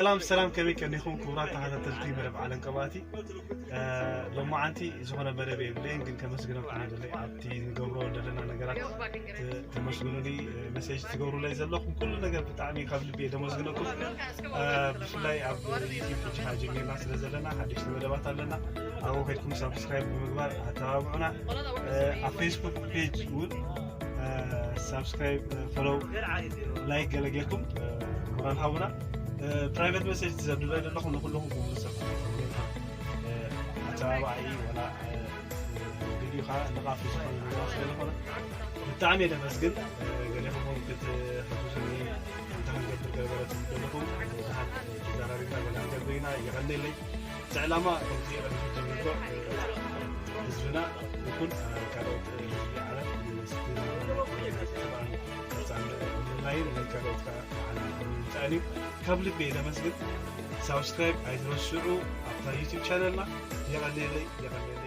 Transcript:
ሰላም ሰላም፣ ከመይ ቀኒኹም ክቡራት ተኸታተልቲ መደብ ዓለም ቀባእቲ? እ፣ ሎማዓንቲ ዝኾነ መደብ የብለይን፣ ግን ከመስግነኩም ይደሊ ኣብቲ ንገብሮ ዘለና ነገራት ተ-፣ ተመስግኑኒ፣ እ፣ መሴጅ ትገብሩለይ ዘለኹም ኩሉ ነገር ብጣዕሚ ካብ ልቢ እየ ደመስግነኩም። እ፣ ብፍላይ ኣብ ዩቲዩብ ሕጂ ኸዓ ጀሚርና ስለ ዘለና ሓደሽቲ መደባት ኣለና። ኣብኡ ከድኩም ሳብስክራይብ ብምግባር ኣተባብዑና። እ፣ ኣብ ፌስቡክ ፔጅ እውን ሳብስክራይብ፣ ፎሎው፣ ላይክ ገለ ጌርኩም ሞራል ሃቡና። ፕራይቬት መሴጅ ትሰዱለይ ዘለኹም ንኩልኹም ክቡር ሰብ ኣተባባዒ ወላ ድልዩኻ ንቓፊ ዝኾነ ነገር ስለ ዝኾነ ብጣዕሚ እየ ደመስግን። ገሌኹም ክትሕግዙኒ እንታይ ክንገብር ገበረ ትብሉ ዘለኹም፣ ደሓን ተዘራሪብና ገለ ክንገብር ኢና። የቐንየለይ። እቲ ዕላማ ከምቲ ቀደም ጀሚርኩ ህዝብና ይኹን ካልኦት ህዝቢ ዓለም ምልላይን ናይ ካልኦት ከዓ ምምፃእን እዩ። ካብ ልቢ እየ ደመስግን። ሳብስክራይብ ኣይትረስዑ ኣብታ ዩቲዩብ ቻነልና። የቐንየለይ፣ የቐንየለይ።